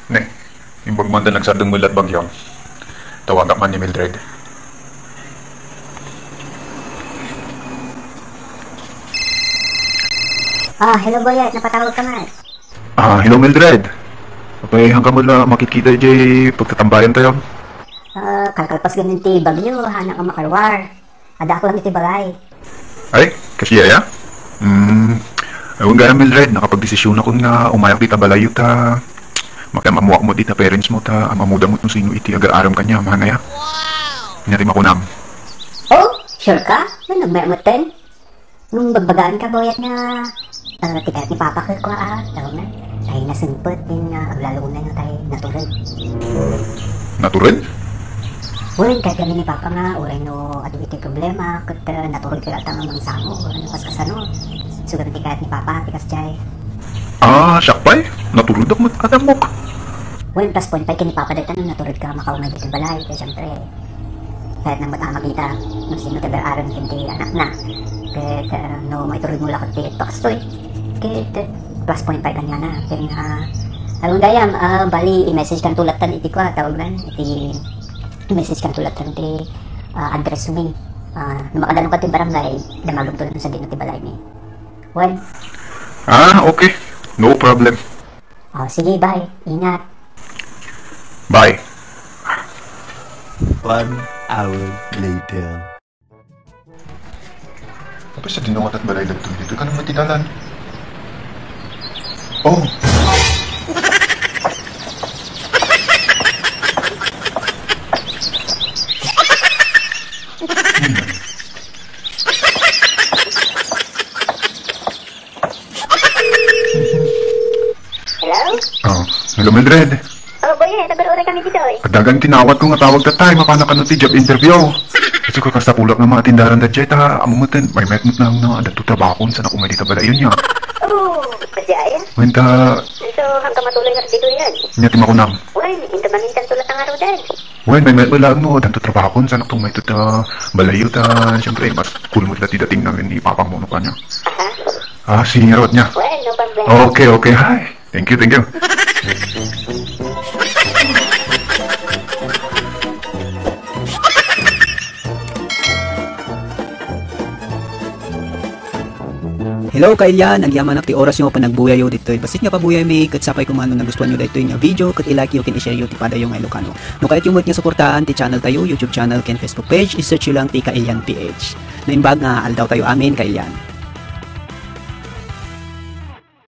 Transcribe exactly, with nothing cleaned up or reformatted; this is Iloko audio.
Ne, imbag man ta nagsardeng met la't bagyo. Tawagak man ni Mildred. Ah, hello, Boyet. Napatawag ka man. Ah, hello, Mildred. Apay, haanka met la makitkita idiay pagtatambayan tayo? Ah, kalkalpas gamin ti bagyo, haanka makaruar. Addaak lang iti balay. Ay, kasdiay a? Hmm, awan gayam, Mildred, nakapagdesisionakon nga umayak dita balayyo ta makiam-ammoak met iti parents mo ta am-ammoda met no sino iti agar-arem kaniam, haanay a? Ania ti makunam? Oh, sure ka? Wen, agmayat metten. Ngem bagbagaanka, Boyet, nga, ah, ti kayat ni Papa ket kua a, tawagna, tay nasengpet ken, ah, aglalo unay no tay natured. Natured? Wen, kayat gayam ni Papa nga uray no adu iti problema ket, ah, natured kayat nga mangsamo, uray no kaskasano. Isu gayam ti kayat ni Papa, ti kasdiay. Ah, siak pay? Naturedak met, ania ammok? Wen, plus point pay ken ni Papa dayta no natured ka makaumay ditoy balay, ket siyempre, kayatna met a makita no sino ti agar-arem ken ti anakna. Ket, ah, no maituredmo la ket ti backstory, ket, eh, plus point five kaniana. Ken, ah, awan gayam, ah, bali, i-message kanto lattan iti kua, tawagna, iti, i-message kanto lattan iti, ah, address mi. Ah, no makadano ka ti barangay, damagemto lang sadino ti balaymi. Wen? Ah, okay. No problem. Oh, sige, bye. Ingat. Bye. One hour later. Tapos sa dinungat at balay dagtoy dito, kanang matidalan. Oh. Hello? Oh, hello, Mildred. Oh, Boyet, agar-uray kami ditoy. Adda gayam tinawag ko nga tawag ta tay, mapanak kano ti job interview. Kasi ko kasta pulak nga matindaran da jay, ta, ammo met, maymayat met nga addanto trabahokon, saanak umay dita balayyo. Oh, kasdiay? Wen ta. So, haanka matuloy nga ditoy yan? Ania ti makunam? Wen, inta maminsan tulat nga rudan. Wen, maymayat met laeng no addanto trabahokon, saanak umay dita balayyo ta, siyempre, mas cool met la ti dating na ni Papa mo, no, kaniam. Aha. Ah, sige ngarud nia. Wen, no problem. Okay, okay. Hi. Thank you, thank you. Hello, kailian! Agyamanak ti orasyo, panagbuyayo ditoy. Bassit nga pabuyaymi, ket sapay koma no nagustuanyo daytoy nga video, ket i-like yo ken i-share yo ti padayo nga Ilocano. No kayatyo met nga suportaan ti channel tayo, YouTube channel ken Facebook page, i-search yo lang ti Kailian P H. Naimbag nga aldaw tayo amin, kailian.